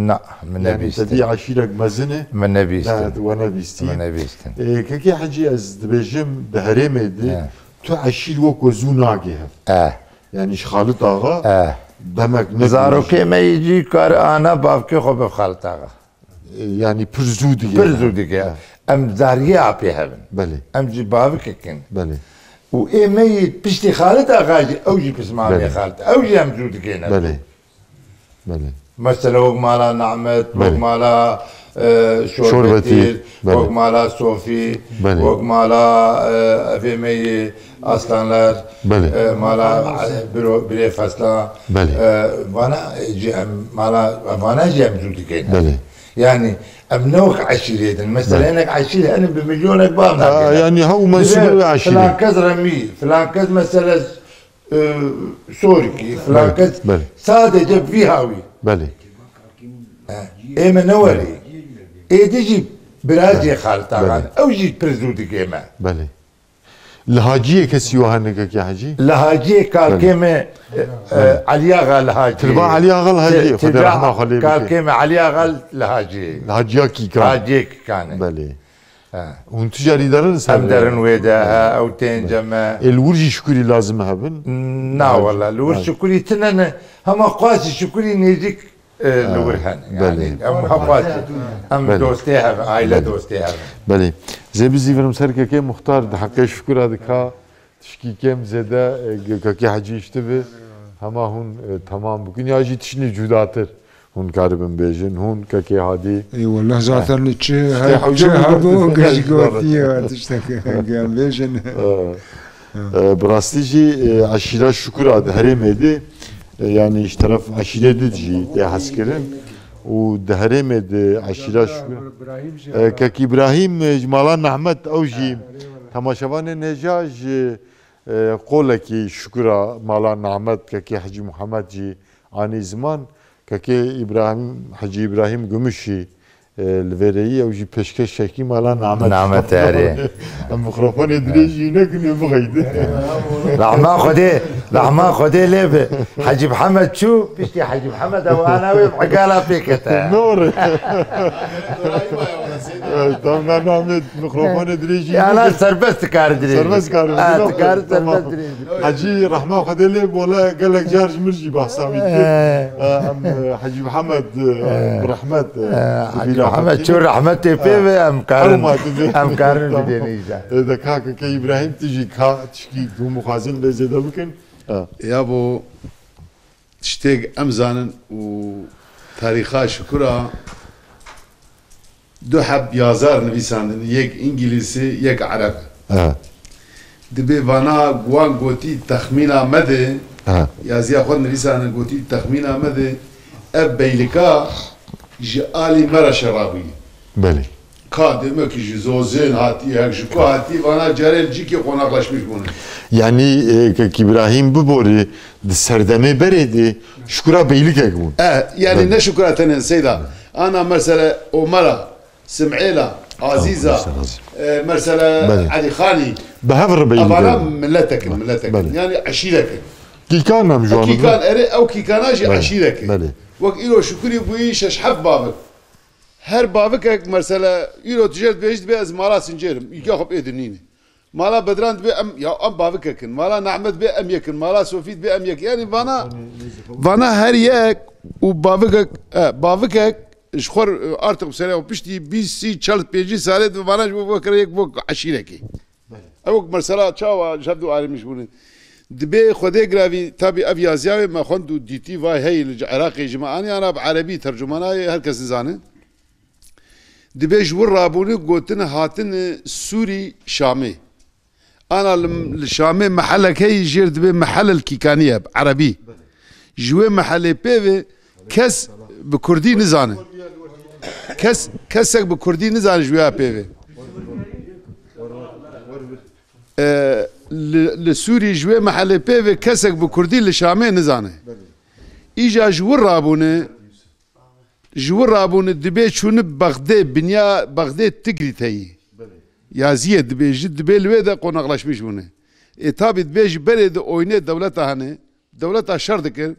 Na, min Yani nebîstin. te dî aşîrek mezin e. Min nebîstin. Te, we nebîstî. Min nebîstin. Ê, Kekê Hecî, ez dibêjim, di herêmê de He. tu eşîr wek we zû nagê hev. Eh. Yani ji Xalit Axa Eh. demek ne Zarokê me yî jî kar ana bavkê xwe bi Xalit Axa. Ê, yani pir zû dike. Pir zû dike. Eh. Em zariyê apê hev in. Belê. Em jî bavikek in. Belê. Û ê me yî piştî Xalit Axa jî, ew jî pismamê Belê. Xalit. Ew jî em zû dikêne. Belê. Belê. Mesela wek mala Nehmet, wek Belê. mala, e, Şorbetîr, Şorbetîr, belê. wek mala Sofî, Belê. wek mala, e, evê me yê Aslanlar, Belê. e, mala, e, biro-, Birê Fesla, Belê. e, vana, e, jî em, mala, vana jî em zû dikeyne. Belê. Yani, em ne wek eşîrê din. Mesela Belê. hinek eşîrê, hinek bi milyonek bav Ha, nakin. yani ha û mensûbê Dibe wê eşîrê. filan kes remî, filan kes mesela e, Sorikî, filan Belê, kes belê. sadece vî hawî. Belê. E, ê me ne werî. Ê di jî biracê Belê. Xalita Belê. Xan. Ew jî pir zû dikê me. Belê. Li Haciyê kesî wa hene Kekê Hecî? Li Haciyê kalkê Belê. me, e, e, Belê. Elî Axa li Haciyê. Tilba Elî Axa li Haciyê, Ti-, Xwedê tilba rehma xwe lê bike. kalkê me Elî Axa li Haciyê. Li Haciya Kîkan. Haciyê Kîkan e. Belê. He. Hûn tu carî derin ser Em derin wê de, he, ew tên Belê. cem e. Ê li wir jî şukurî lazim hebin? Na Belê. wela, li wir Belê. şukurî tine ne. Hema qasî şukurî nêzîk, e, li Ha, wir hene. belê. Yani, em ha qasî, em Belê. dostê hev, aile Belê. dostê hev. Belê. Zê bizîvirim ser Kekê Muxtar di heqê şukura dika tişkî kêm zêde, e, Kekê Hecî işte bi hema hûn, e, temam bikin. Ya jî tiştî cudatir. Hûn karibin bêjin, hûn Kekê Hadî. Ê, wallah zaten çi, Işte her, hewce çi bu hebû, bu geş bu gotiye, tiştek, em bêjin. Ee, e, bi rastî jî, e, eşîra Şukura di herêmê de, e, yani ji teref eşîrê din jî tê hezkirin û di herêmê de eşîra Şukura. E, Kek Îbrahîm, e, ji mala Nehmet ew jî temaşevanên hêja ji, e, qolekî Şukura mala Nehmet, Kekê Hecî Muhammed jî anî ziman. Kekê Îbrahîm, Hecî Îbrahîm Gumuşî, e, li vê rêyî ew jî pêşkêşekî mala Nehmet. Nehmet erê. Em mikrofonê dirêjî nekin ê bixeyde. Rahma Xwedê, rahma Xwedê lê bi. Hecî Mihemed çû, piştî Hecî Mihemed ew ana wê bi egala pê kete. Nor. Tamam, Nehmet. Mikrofonê dirêjî Ya, na, nekin. serbest dikari dirêjî. Serbest dikari Ha, dirêjî. dikari Tamam. serbest dirêjî. Hecî, rehma Xwedê lê bole, gelek car ji min jî behsa wî dikir. Ee. Ee, em, e, Hecî Mihemed, e, Ee. bi rehmet, e, Ee, bi Hecî bîra Mihemed xwe çû rehmetê pê Ee. ve em karin, Ew ma dibê. em karin Tamam. bidêne îca. Ee, de kake ke Îbrahîm tu jî ka tişkî hûn mixwazin lê zêde bikin. Ee. Ya bo tiştêk em zanin û tarîxa Şukura du heb yazar nivîsandin, yek îngilîzî, yek ereb. Evet. Dibê vana wan gotî texmîna me de, Evet. yaziya xwe nivîsandin gotî texmîna me de, ev beylika ji alî me re şerabûyî. Belê. Ka demek ki ji Zozên hatî, hek ji ku hatî, vana carê li cîkê qonaxlaşmiş bûne. Yani, e, Kek Îbrahîm biborî di serdemê berê de şukura beylikek bûn. E, yani Belê. ne şukura tenê Seyda. Ana mesela Omera, Sim'êla, Azîza, Tamam, işte, Azîza. e, mesela Belê. Elî Xanî. Bi hev re beylikek Evana bûn. milletek in, milletek in. Belê. Yani eşîrek in. Kîkan em ji wan Kîkan bûn. erê, ew kîkana jî Belê, eşîrek in. belê. Wek îro şukurî bûyî şeş heft bavik. Her bavikek mesela îro tu jê dibêjî dibê ez mala Sincêr im, îlka xwe bi êdî nîne. Mala Bedran dibê em, ya em bavikek in. Mala Nehmet dibê em yek in. Mala Sofî dibê em yek. Yani vana, vana her yek û bavikek, e, bavikek ji xwe, e, artık bi serê xwe piştî bîst, sî, çel, pêncî salê dibê vana ji bo vekere yek bo eşîrekê. Ew wek mesela çawa ji hev du ayrılmış bûne. Dibê Xwedê giravî, tabî ev yaziya wê me xwend û dîtî vay hey li Iraqê ji me anî ana bi erebî tercumana yê her kes nizane. Dibê ji wir rabûne gotine hatine Sûrî Şamê. Ana li, li Şamê mehelek heyî jêr dibê mehelel kîkanî ye bi erebî. Ji wê mehelê pê ve kes bi kurdî nizane. Kes, kesek bi kurdî nizane ji wê ya pê ve. E, li, li Sûrî ji wê mehelê pê ve kesek bi kurdî li Şamê nizane. Îja ji wir rabûne, ji wir rabûne dibê çûni Bexdê, binya Bexdê Tigrît heyî. Yaziyê dibêji, dibê li wê de qonaxlaşmiş bûne. Ê tabî dibê ji berê de oyne dewleta hene, dewleta şer dikir,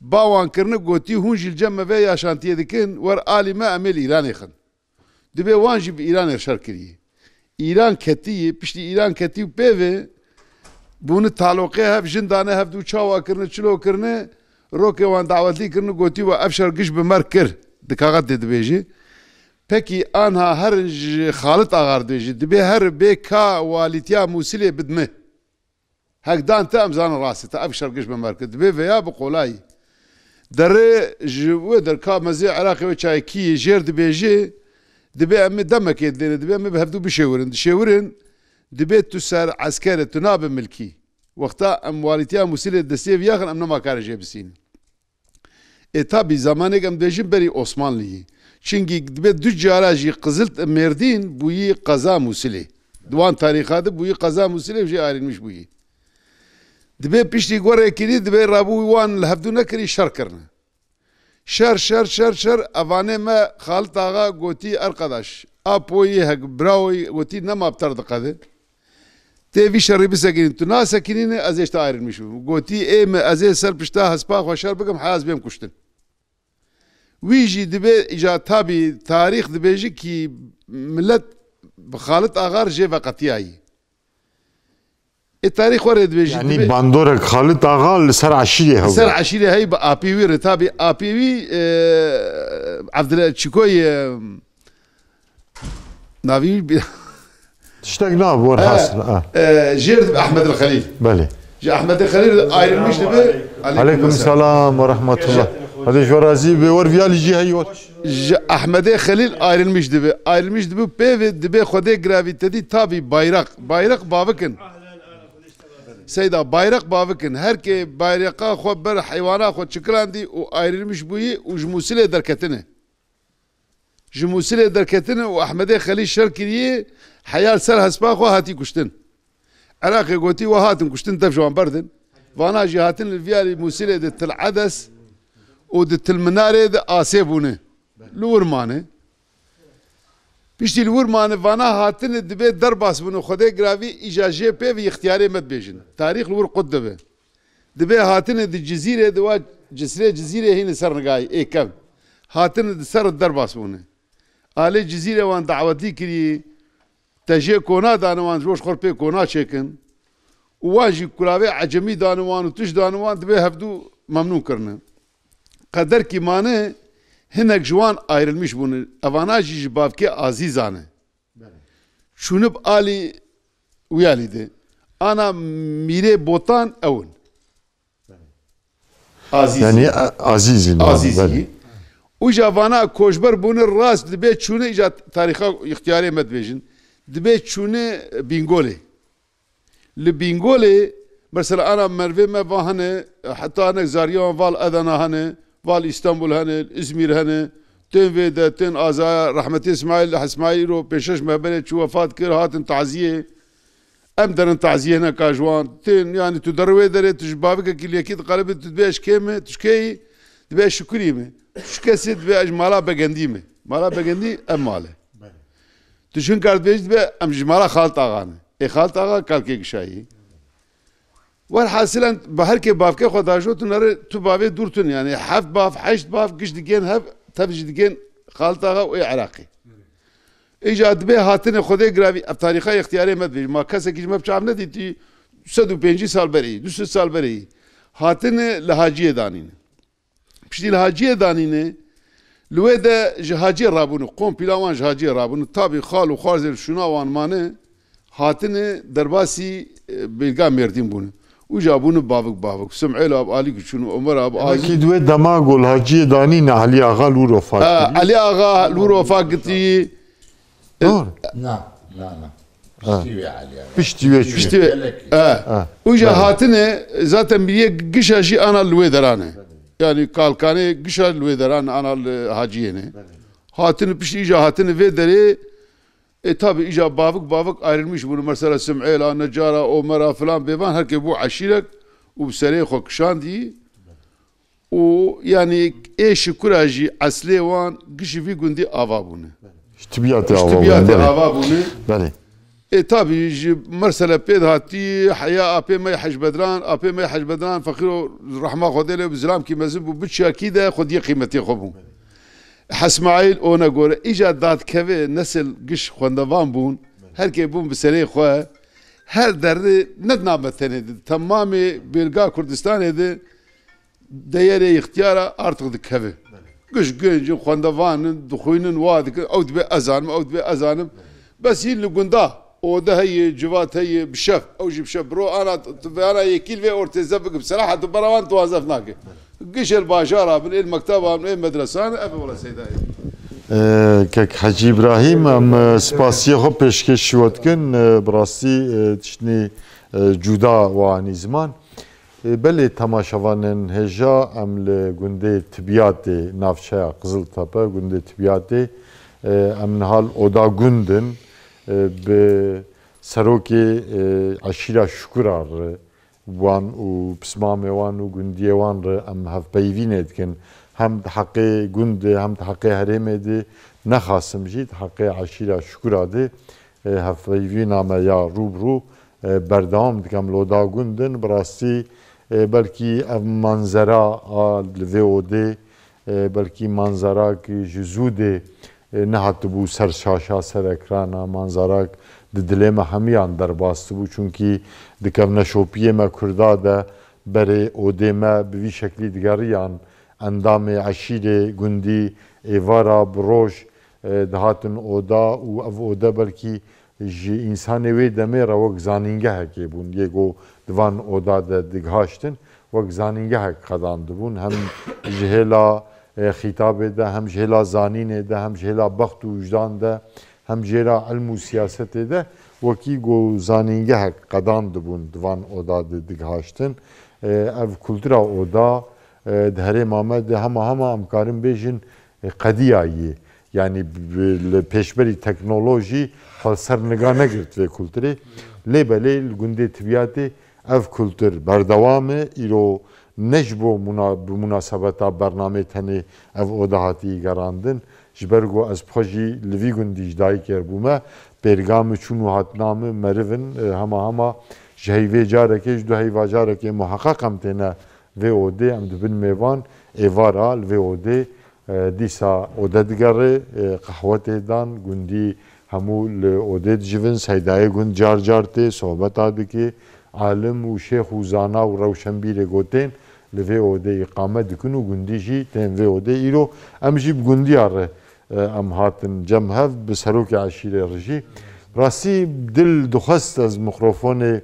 ba wan kirine gotî hûn jî li cem me vê yaşantiyê dikin, wer alî me em ê li Îranê xin. Dibê wan jî bi Îranê şer kiriye. Îran ketiye, piştî Îran ketî û pê ve bûne taloqê hev, jin dane hev dû çawa kirine, çilo kirine, rokê wan dawetlî kirine, gotî we ev şer giş bi me re kir, di kaxetê dibêje. Pekî anha herin ji Xalit Axa re dibêje, dibê here bê ka walîtiya Mûsilê bidme. Hek dan te em zanin rast e, te ev şer giş bi me re kir. Dibê veya bi qolayî. Derê ji wê derka mezê Iraqê wê çayekî yê jêr dibêje, dibê em ê demekê didêne, dibê em ê bi hevdû bişêwirin. Dişêwirin, dibê tu ser esker e, tu nabe milkî. Wexta em walîtiya Mûsilê destê vî yaxin, em nema karin jê bisînin. Ê tabî zamanêk em dibêjin berî Osmanliyê. Çimkî dibê du cara jî Qizil Mêrdîn bûyî qeza Mûsilê. Di wan tarîxa de bûyî qeza Mûsilê, jê ayrılmış bûyî. Dibê piştî gorê kirî, dibê rabû wan li hevdû nekirî şer kirine. Şer, şer, şer, şer, evanê me Xalit Axa gotî, erqadaş, Apoyî hek birawoyî gotî nema bi ter diqede. Tê vî şerî bisekinîn, tu nasekinîne, ez ê ji te ayrılmış bim. Gotî, ê min, ez ê ser pişta hespa xwe şer bikim, heya ez bêm kuştin. Wî jî dibê îca tabî tarîx dibêje kî milet bi Xalit Axa re jê veqetiyayî. Ê tarîx xwe rê dibêjî, Yanî dibê bandorek Xalit Axa li ser eşîrê hew. Ser eşîrê hey bi apî wî re, tabî apî wî, e, Evdile Çikoyê, e, Navî bi- Tiştek na, bu E, hasil, e. E, jêr dibe Ahmed el Xelîl. Belê. Ji Ahmed el Xelîl ayrılmış dibe. Aleyküm selam ve rahmetullah. Hadi ji razî be, wer viyalî jî hey wer. Ji Ahmedê Xelîl ayrılmış dibe. Ayrılmış dibe pê ve dibe Xwedê giravî te dî tabî bayraq. Bayraq bavikin. Seyda, bayraq bavikin. Her kê bayraqa xwe ber heywana xwe çikilandî û ayrılmış bûyî û ji Mûsilê derketine. Ji Mûsilê derketine û Ehmedê Xelî şer kiriye, heya li ser hespa xwe hatî kuştin. Iraqê gotî we hatin kuştin, dev ji wan berdin. Vana jî hatin li viyarî Mûsilê di Til Edes û di Til Minarê de asê bûne. Li wir mane. Piştî li wir mane, vana hatine dibê derbas bûne. Xwedê giravî îja jê pê ve ixtiyarê me dibêjin. Tarîx li wir qut dibe. Dibê hatine di Cizîrê, di wa Cisrê Cizîrê hîne ser nigayî, ê kevn. Hatine di ser derbas bûne. Alê Cizîrê wan dawetlî kirî, te jê kona dane wan, ji xwe pê kona çêkin. Û wan jî kulavê ecemî dane wan û tişt dane wan, dibê hevdû memnûn kirine. Qederkî mane, hinek ji wan ayrılmış bûne. Evana jî ji bavkê Azîzan e. Belê. Çûnib alî wiyalî de. Ana mîrê Botan ew in. Belê. Azîzî. Yani, a-, Azîzî, Azîzî. Belê. Û ja vana koçber bûne rast dibe çûne, îja tarîxa ixtiyarê me dibêjin. Dibe çûne Bîngolê. Li Bîngolê, mesela, ana mervê me va hene, heta hinek zariya wan val Edena hene, val Îstanbul hene, Îzmîr hene, tên vê de, tên azaya, rehmetê Îsmaîl, Îsmaîl îro pêşeş me berê çû wefat kir, hatin taziyê. Em derin taziyê hineka ji wan. Tên, yanî tu derê wê derê, tu ji bavikekî li yekî diqelibî, tu dibê ez kê me, tu ji kê yî, dibê ez Şukurî me. Tu ji kesê, dibê ez ji mala Begendî me. Mala Begendî ev mal e. Tu ji hin kar dibêjî, dibe em ji mala Xalit Axa ne. Ê Xalit Axa kalkê gişayî. Werhasilen bi her kê bavkê xwe dajo tu nere, tu bavê dûr tun, yani heft bav, heşt bav giş digên hev, tev jî digên Xalit Axa û ê Iraqê. Îca dibê hatine Xwedê giravî, ev tarîxa ixtiyarê me dibêjin. Ma kesekî ji me bi çav nedîtî, sed û pêncî sal berê, du sed sal berê. Hatine li Haciyê danîne. Piştî li Haciyê danîne, li wê de ji Haciyê rabûne, kompîla wan ji Haciyê rabûne. Tabî xal û xwarzê li şûna wan mane, hatine derbasî, e, bêlga Mêrdîn bûne. Uca bûne bavik bavik. Sim'êl ab Alî Kiçûn û Omer ab Azî. Belkî di wê dema ku li Haciyê danîne Elî Axa li wir wefat Ha, kirî. Elî Axa li wir wefat kirî. Doğru. Na, na, na. Ha. Piştî wê Elî Axa. Piştî wê çû. Piştî wê. Gelek. Ha. Ha. Uca Belê. Hatine, zaten biriye gişa jî ana li wê derane. Yani kalkanê gişa li wê deran ana li Haciyê ne. Belê. Hatine piştî îca hatine vê derê E, tabi îca bavik bavik ayrılmış bunu. Mesela Sim'êla, Necara, Omera filan bêvan herkê bû eşîrek û bi serê xwe kişandî. Û yanî ê şikura jî eslê wan gişî vî gundî ava bûne. Ji tibiyatê Ji ava tibiyatê bûne, belê. ava bûne. Belê. E, tabi ji mersele pê dihatî heya apê me Hec Bedran, apê me Hec Bedran feqîro rehma Xwedê lê bi zilamkî mezin bû, biçiyakî de xwediyê qîmetê xwe bû. Hesmaîl ona gore îca dadkeve nesil giş xwendevan bûn, herkê bûn bi serê xwe, her derdi ne di navbetenê de, temamê bêlga Kurdistanê de deyerê îxtiyara artık dikeve. Giş genc in, xwendevan in, dixwînin, wa dikin, ew dibe ezanim, ew dibe ezanim. Bes hîn li gunda, ode heye, civat heye, bi şev, ew jî bi şev, bi ro ana, tu vê ana yekî li vê ortê zef bike, bi selaha tu berawan tu wan zef nake. Giş êl bajara bin, êl mekteba bin, êl medresan, ev wala seydayê. Ee, kek Hecî Îbrahîm, em, e, spasiyê xwe pêşkêşî we dikin. E, bi rastî, e, tiştnî, e, cuda we anî ziman. E, belê temaşevanên hêja, em li gundê Tibiyatê, navçeya Qiziltepe, gundê Tibiyatê, e, em niha li oda gund in, e, bi serokê, e, eşîra Şukura re wan û pismamê wan û gundiyê wan re em hevpeyvînê dikin. Hem di heqê gund de, hem di heqê herêmê de, nexasim jî di heqê eşîra Şukura de, e, hevpeyvîna me ya rû bi rû, e, berdewam dikim. Li oda gund in, bi rastî, e, belkî ev manzera a li vê odê, e, belkî manzerak ji zû dê, e, nehatibû ser şaşa, ser ekrana, manzerak di dilê me hemiyan derbas dibû. Çunkî di kevneşopiyê me Kurda de berê odê me bi vî şeklî digeriyan, endamê eşîrê, gundî, êvara bi roj, e, dihatin oda û ev ode belkî ji însanê wê demê re wek zanîngehekê bûn. Yê ku di van oda de digihaştin, wek zanîngehek qedandibûn. Hem ji hêla, e, xîtabê de, hem ji hêla zanînê de, hem ji hêla bext û wijdan de, hem ji hêla ilm û siyasetê de wekî ku zanîngehek qedandibûn di van oda de digihaştin. E, ev kultura oda, e, di herêma me de hema hema em karin bêjin, e, qediyayî. Yanî bi, li pêşberî teknolojî xwe li ser niga negirt vê kulturê. Lê belê li gundê Tibiyatê ev kultur berdewam e. Îro ne ji bo muna-, bi munasebeta bernamê tenê ev oda hatiye gerandin. Ji ber ku ez bi xwe jî li vî gundî ji dayikê re bûme, pêrga min, çûn û hatina min meriv in, e, hema hema ji heyvê carekê, ji du heyva carekê muheqeq em têne vê odê, em dibin mêvan, êvara li vê odê, e, dîsa ode digere, e, qehwe tê dan, gundî hemû li odê dijivin, seydayê gund car car tê, sohbeta dike, alim û şêx û zana û rewşenbîrê ku tên li vê odê îqame dikin û gundî jî tên vê odê. Îro em jî bi gundiya re, e, em hatin cem hev, bi serokê eşîrê re jî. Rastî dil dixwest ez mikrofonê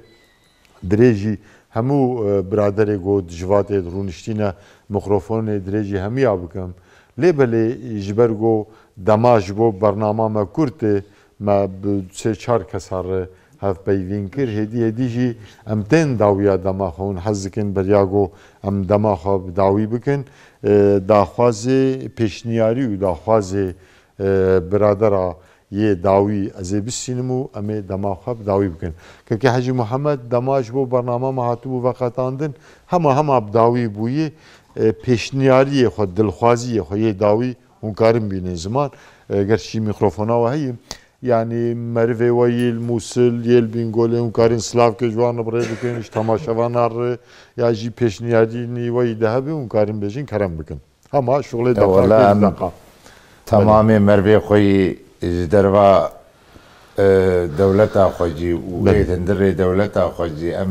dirêjî hemû, e, biraderê ku di civatê de rûniştîne, mikrofonê dirêjî hemiya bikim. Lê belê ji ber ku dema ji bo bernama me kurt e, me bi sê çar kesa re hevpeyvîn kir. Hêdî hêdî jî em tên dawiya dema xwe. Hûn hez dikin beriya ku em dema xwe bi dawî bikin. E, daxwazê, pêşniyarî û daxwazê, e, biradera yê dawî ez ê bistînim û em ê dema xwe bi dawî bikin. Kekê Hecî Muhammed dema ji bo bernama me hatibû veqetandin, hema hema bi dawî bûyî, e, pêşniyariyê xwe, dilxwaziyê xwe yê dawî hûn karin bînin ziman. E, gerçî mîkrofona we heye. Yanî merivê we yê li Mûsil, yê li Bîngolê hûn karin silavkê ji wan re bi rê bikin, ji temaşevana re ya jî pêşniyarînî we yî de hebe hûn karin bêjin kerem bikin. Hema şuxulê Ya deqa wela kê em deqa. Temamê mervê xwe yî ji derva, e, dewleta xwe jî û Belê. ê hundirê dewleta xwe jî em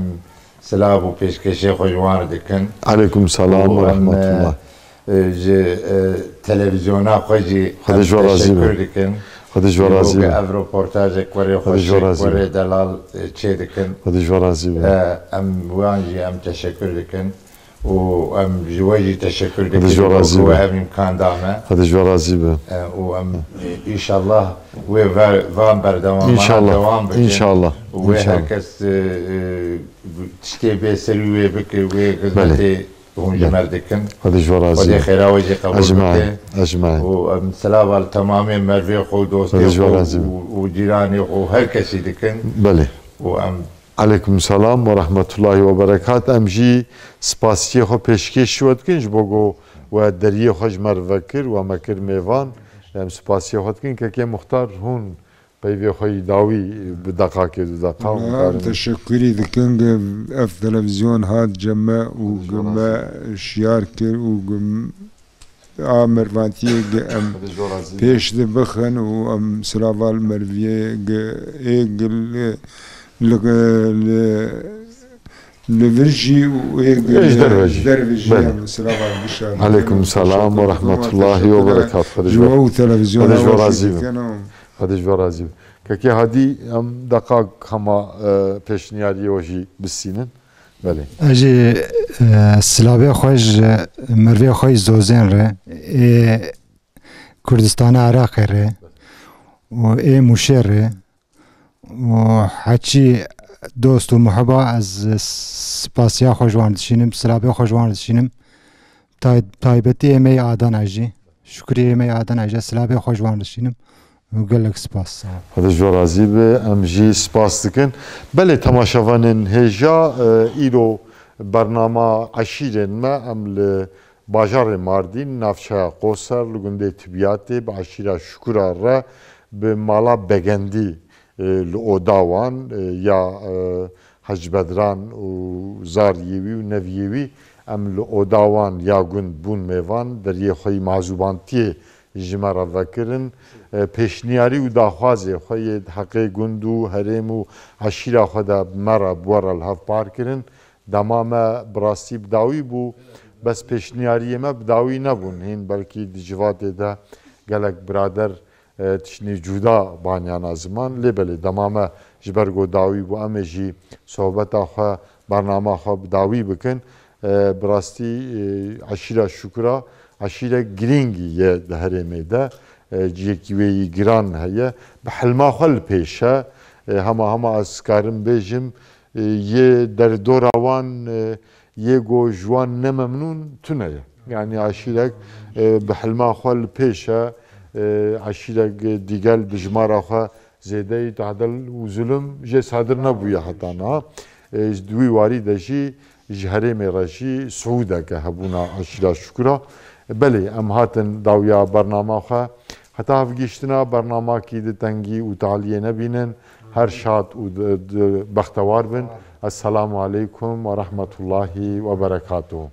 silav û pêşkêşê xwe ji wan re dikin. Aleykum selam Û ve em, rahmetullah. e, ji, e, televîzyona xwe jî Xwedê em ji we razî be. teşekkür dikin. Xwedê ji we Ji bo razî ku be. ev roportajek werê Xwedê ji we xweşik, razî be. werê delal, e, çê dikin. Xwedê ji we razî be. E, em wan jî em teşekkür dikin. û em ji we jî teşekkür Xwedê dikin ji we bo razî ku we be. ev îmkan da me. Xwedê ji we razî be. E, û em, e, înşallah wê ver-, van berdewamana Înşallah. dewam bikin. Înşallah. Û wê Înşallah. her kes, e, e, tiştê bê serî wê bike, wê Belê. xizmetê Hûn ji me dikin. Xwedê ji we razî Xwedê be. Xêra we jî qebûl Ecmaîn, bike. Ecmaîn. Û em silava li temamê mervê xwe û dostê Xwedê ji we xwe razî be. û, û cîranê xwe û her kesî dikin. Belê. Û em Aleykum selam ve rahmetullahi ve berekat. Em jî spasiyê xwe pêşkêş ji we dikin ji bo ku we deriyê xwe ji me re vekir, we me kir mêvan. Em spasiyê xwe dikin. Kekê Muxtar, hûn peyvê xwe yî dawî bi deqakê du deqa Na, hûn karin. Teşekkürî dikin ki ev televizyon hat cem me û Xwedê ji ki we razî me be. şiyar kir û ki a mervantiyê ki em Xwedê ji we razî be. pêş de bixin û em silava li merviyê ki ê ki li, li, li, li vir jî û ê ki Ê ji li derve jî. derve jî Belê. em silava bişarin. Aleykum selam ve rahmetullahi ve berekat. Xwedê ji we, û televizyona Xwedê ji we we jî razî be. dikin û Xwedê ji we razî be. Kekê Hadî, em deqak hema, e, pêşniyariyê we jî bistînin. Belê. Ez jî, e, silavê xwe ji mervê xwe yî Zozên re, ê Kurdistana Iraqê re û ê Mûşê re û heçî dost û muhiba ez spasiya xwe ji wan dişînim, silavê xwe ji wan dişînim. Tay-, taybetî ê me yê Adana jî. Şukrî ê me yê Adana jî. Silavê xwe ji wan dişînim. Û gelek spas. Sağ ol. Xwedê ji we razî be, em jî spas dikin. Belê temaşevanên hêja, e, îro bernama eşîrên me, em li bajarê Mardîn, navçeya Qoser, li gundê Tibiyatê, bi eşîra Şukura re, bi mala Begendî, e, li oda wan, e, ya, e, Hec Bedran û zariyê wî û neviyê wî, em li oda wan ya gund bûn mêvan, deriyê xwe yî mazûbantiyê ji me re vekirin. E, pêşniyarî û daxwazê xwe yê di heqê gund û herêm û eşîra xwe de bi me re, bi we re li hev par kirin. Dema me bi rastî bi dawî bû, bes pêşniyariyê me bi dawî nebûn. Hîn belkî di civatê de gelek birader, e, tiştî cuda baniyana ziman. Lê belê dema me ji ber ku dawî bû, em ê jî sohbeta xwe, bernama xwe bi dawî bikin. E, bi rastî, e, eşîra Şukura, eşîrek girîngî ye di herêmê de. E, cihekî wê yî giran heye. Bi hilma xwe li pêş e. E, hema hema ez karim bêjim, e, yê derdora wan, e, yê ku ji wan ne memnûn tune ye. Yanî eşîrek, e, bi hilma xwe li pêş e, e, eşîrek digel bi jimara xwe zêdeyî tehdel û zulm jê sadir nebûye heta niha. E, di wî warî de jî ji herêmê re jî siûdeke hebûna eşîra Şukura. Belê, em hatin dawiya bernama xwe. Heta hevgihiştina bernamakî di tengî û taliyê nebînin. Her şad û di, di, bextewar bin. Esselamu aleykum ve rahmetullahi ve berekatuhu.